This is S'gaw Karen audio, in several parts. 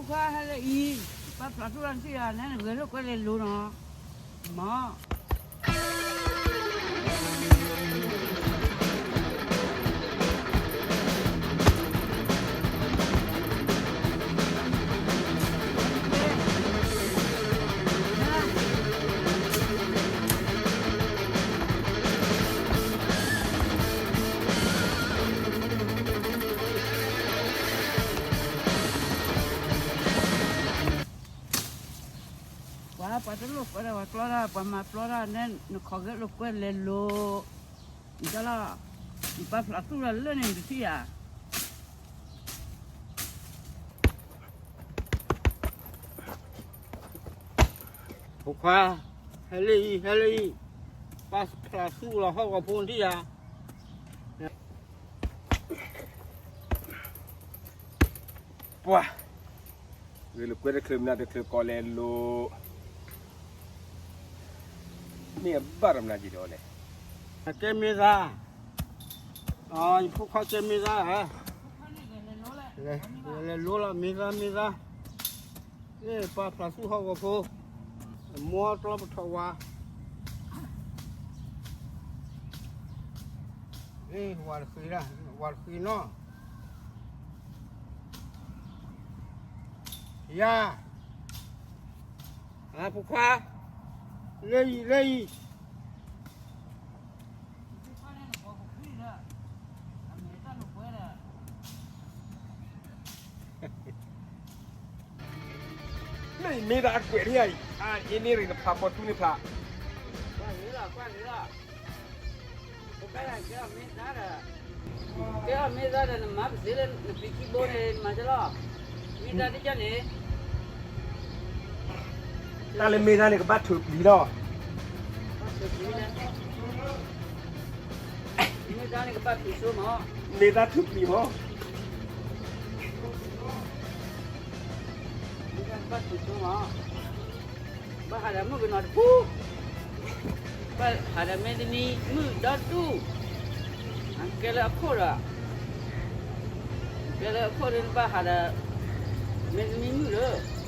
ဖိခွါဟဲလၢအံၤ, ပၢ်ဖျးထူၣ်လီၤနထံၣ်ဧါ, နဲနဂဲၤလိာ်ကွဲလဲၤလိၤနီၤ, မ့ၢ် ပှၤ ပှၤတလိာ်ကွဲဒီးပှၤကျီတၢ်, ပှၤမၤပျီတၢ်န့ၣ် နခိးဂဲၤလိာ်ကွဲလဲၤလိၤ, နကလီၤ, နပၢ်ဖျးထူၣ်လီၤလၢန့ၣ်နထံၣ်ဧါ. ဖိခွါ, ဟဲလၢအံၤ ဟဲလၢအံၤ, ပၢ်ဖျးထူၣ်လီၤဟီၣ်ကဝီၤဖိနထံၣ်ဧါ. ပှၤ, ဂဲၤလိာ်ကွဲတချုးမနုၤတချုးကိးလဲၤလိၤ, မ့ၢ်အဘၣ်ဒီးမနုၤက့ၤဒီးလဲၣ်. အကဲမ့ၢ်သါ, ယဖိခွါကဲမ့ၢ်သါဧါ, လဲၤလိၤလီၤ မ့ၢ်သါမ့ၢ်သါ, ပၢ်ဖျးထူၣ်ဟီၣ်ကဝီၤဖိ, အမိၢ်ကျီပထီၣ်ဝါ ဝၤတဃ့ဒၣ် ဝၤတဃ့နီၤ, ယၤ, ဖိခွါ, လၢအံၤ လၢအံၤ, လၢအံၤမ့ၢ်ဒၣ်အကွဲးန့ၣ်အံၤ, အ့န့ၢ်ရံၣ်နဖးပိာ်ထူန့ၣ်ဖး, ကွၢ်ဂ့ၤလီၤ ကွၢ်ဂ့ၤလီၤ, ကဲအီၣ်မ့ၢ်သါဒီး, ကဲအီၣ်မ့ၢ်သါဒီး နမၤပသ့လၢနပျံၤခံဘိန့ၣ် နမၤကလီၤ, မ့ၢ်သါတကန့ၣ် တၢ်လၢမ့ၢ်သါန့ၣ် ကဘၣ်ထုးပျံၤလီၤ, မ့ၢ်သါန့ၣ် ကဘၣ်ထုးဆိမး, မ့ၢ်သါထုးပျံၤမး, မ့ၢ်သါကဘၣ်ထုးဆိမး, ဘၣ်ဟးဒီးမုၣ်ကနီၤတပူၤ, ဘၣ်ဟးဒီးမ့ၢ်သမံမုၣ်ဒီဒူၣ်, အကဲလၢအခိၣ်ဒီး, ကဲလၢအခိၣ်ဒီး ဘၣ်ဟးဒီး မ့ၢ်သမံမုၣ်လၢ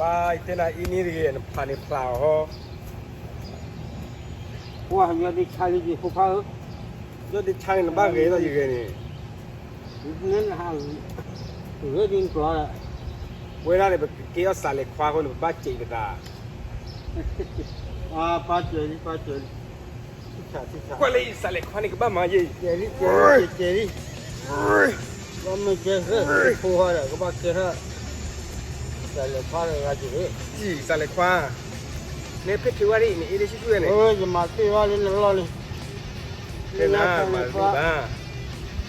ပၢ်ယတဲနၤအံၤန့ၣ်တဂ့ၤ နဖးန့ၣ်ဖျါအီၤ, ပှၤ ယီၢ်ဒ့ဆါလံယဖိခွါဧၢ, ယီၢ်ဒ့ဆါန့ၣ် နဘၣ်ဂဲၤလီၤယဂဲၤန့ၣ်, ဂဲၤဒ်နကျီ, ဝဲဒၣ်န့ၣ် ပကကဲအီၣ်စးလဲၤခွါအဃိန့ၣ် ပဘၣ်စဲးပသး, ပၢ်စဲးလံ ပၢ်စဲးလံ ကွၢ်လၢအံၤ စးလဲၤခွါန့ၣ် ကဘၣ်မၤယဲအံၤ, ကဲလံ ကဲလံ ကဲလံ, ဘၣ်မ့ၢ်ကဲ ဖိခွါဒီး ကဘၣ်ကဲထီၣ် စးလဲၤခွါတဂၤက့ၤ, စးလဲၤခွါ, နဖ့ၣ်ထုးဝဲဒၣ် နအ့ၣ်ဒၣ်ဆူၣ်ဆူၣ်န့ၣ်, ယမၤသ့ၣ်ဘၣ်လၢနလီၢ်လံ, တဲနၤမၤတဘၣ်,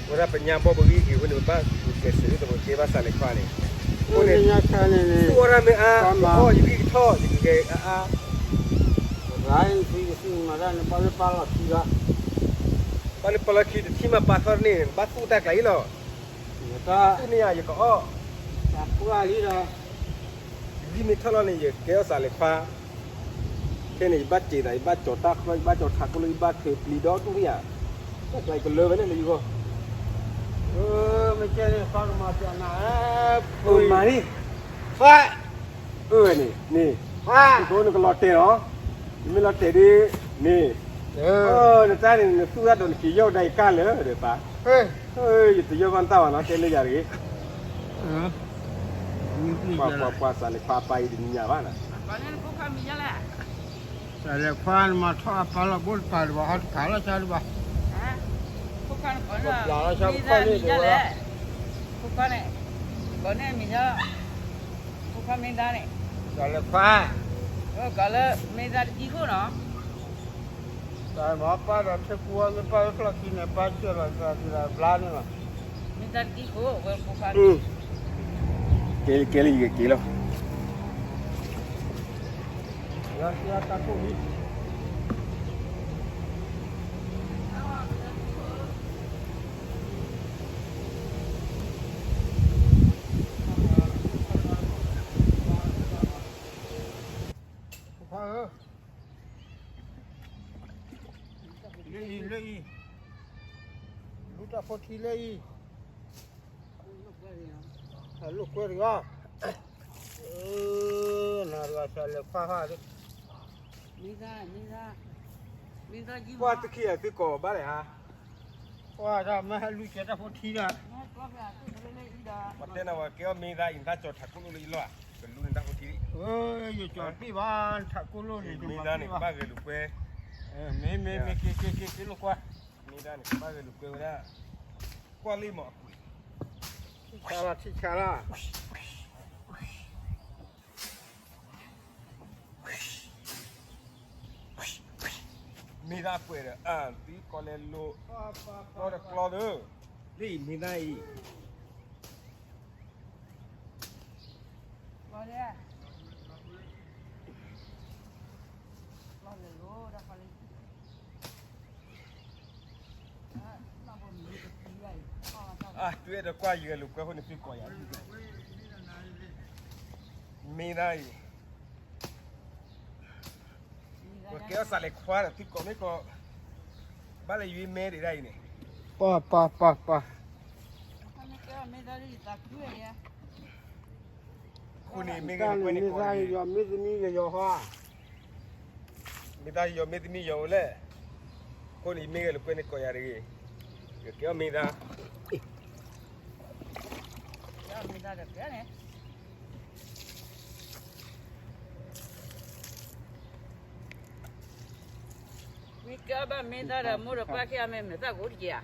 ဝဲဒၣ်ပညါဘီၣ်ပဂံၢ်က့ၤအဃိန့ၣ် ပဘၣ်ကဲဘၣ်စးလဲၤခွါန့ၣ်, အဃိန့ၣ် သူအီၣ်တၢ်မ့ၢ်အါ, သူအီၣ်ယဂံၢ်ကထီၣ် ယကဂဲၤအါအါ ပှၤလၢပာ်လီၤခံဒီး, ပှၤလၢပာ်လီၤခံတထံၣ်မးပာ်ထီၣ်န့ၣ် ဘၣ်သူၣ်တၢ်ကျါအံၤလီၤ, သူၣ်န့ၢ်ယၤယကအီၣ်, ယဂံၢ်မ့ၢ်ထီၣ်လီၤန့ၣ် ယကဲအီၣ်စးလဲၤခွါ, ခဲန့ၣ် ယဘၣ်စဲးသး ယဘၣ်ကၠီၤတၢ်ချီ ယဘၣ်ကၠီၤထးခိၣ်လၢယဘၣ်ထုးပျံၤဒီဒူၣ်န့ၣ်ဧါ, တၢ်ကျါအံၤကလၢဝဲန့ၣ်လၢယဂီၢ်, မ့ၢ်ကဲန့ၣ် သီကမၤပျးနၤ, မၤန့ၣ်, အၢန့ၣ်န့ၣ်, နကလီၤတဲာ်လီၤ, နမ့ၢ်လီၤတဲာ်ဒ်န့ၣ်, နတၢ်န့ၣ် နသူၣ်တၢ်ဒီးနက့ၤယီၢ်ကဒါယကၢ်လၢာ်ဒီးပၢ်, ယတယီၢ်ဘၣ်နတၢ်ဘၣ်နီၤ တဲလၢယၤတဂ့ၤ, ပှၤပှၤပှၤစးလဲၤခွါအပၢ်အံၤတနံၤညါဘၣ်နီၤ, စးလဲၤခွါနမၤထီၣ်အပၢ်လီၤဘိတဖၣ်ဒံးဘၣ် ဟီတဖၣ်လီၤဆါဒံးဘၣ်, ပှၤပျးလီၤဆါဖိခွါန့ၣ် ဖိခွါန့ၣ်, ကိးန့ၢ်မံၤညါ, ဖိခွါမ့ၢ်သါန့ၣ်, စးလဲၤခွါ, ကိးလၢမ့ၢ်သါတကံခိၣ်နီၤ, တၢ်မၤပၢ်ဒီးထဲကူဝဲမ့ၢ်ပၢ်လၢဖျီၣ်ခံန့ၣ် ပၢ်စၢၤလီၤသးဒ်ဘျါန့ၣ်လီၤ, မ့ၢ်သါတကံခိၣ်ဝဲဖိခွါန့ၣ်, ကဲလံကဲလံယကက့ၤလီၤ လၢတၢ်ခိၣ်လံ ပ လၢအံၤ, လၢအံၤ, လူတၢ်ဖိထံလၢအံၤ, အလိာ်ကွဲတဂၤ, နၤတဂၤစးလဲၤခွါဟါ, ကွၢ်တခံဂၤသုကိးဘၣ်လဲၣ်ဧါ, ကွၢ်တၢ်မၤဟဲလူကဲတၢ်ဖိထံဒီး, ပှၤတဲနၤဝဲကဲအီၣ်မ့ၢ်သါအံၤ နတၢ်ကၠီၤထးကိၢ်လိၣ်လၢအံၤလီၤ, ကလူန့ၣ်တၢ်ဖိထံ, ယကၠီၤတဘၣ် ထးကိၢ်လိၣ်န့ၣ်, မ့ၢ်သါန့ၣ် ကဘၣ်ဂဲၤလိာ်ကွဲ, မ့မ့မ့ၢ်က့ၤက့ၤက့ၤက့ၤလိာ်ကွဲ, မ့ၢ်သါန့ၣ် ကဘၣ်ဂဲၤလိာ်ကွဲဝဲဒၣ်, ကွၢ်လံမးအကွံာ်, ဆါလီၤ ထံဆါလီၤ မ့ၢ်သၣ်ပှဲၤဒီး အၢ သုကီၢ်လဲၤလိၤ, ကျီဒီးကျီသၢ, လၢအံၤမ့ၢ်သၣ်အံၤ, အၢ သုအဲၣ်ဒိးကွၢ်ယဂဲၤလိာ်ကွဲအဃိန့ၣ် သုကိးယၤ, မ့ၢ်သၣ်အံၤ ပကဲအီၣ်စးလဲၤခွါဒီး သုကိးမ့ၢ်ကိး, ဘၣ်လၢယွၤမဲဒံးဒၣ်အံၤန့ၣ်, ပှၤပှၤပှၤပှၤ, အဃိန့ၣ်မ့ၢ်ဂ့ၤလိာ်ကွဲန့ၣ်ကိးယၤ, မ့ၢ်သၣ်ယီၤမ့ၢ်သမံယီၤဟါ, မ့ၢ်သၣ်ယီၤမ့ၢ်သမံယီၤအိၣ်လဲၣ်, အဃိန့ၣ်မ့ၢ်ဂ့ၤလိာ်ကွဲန့ၣ်ကိးယၤတဂ့ၤ, ယကဲအီၣ်မ့ၢ်သၣ် မ့ၢ်ကဲဘၣ်မ့ၢ်သၣ်ဒီး မိၢ်ဒီးပၢ်ခံဂၤမ့ၢ်မနုၤသၣ်ကအိၣ်တက့ၢ်ဧါ,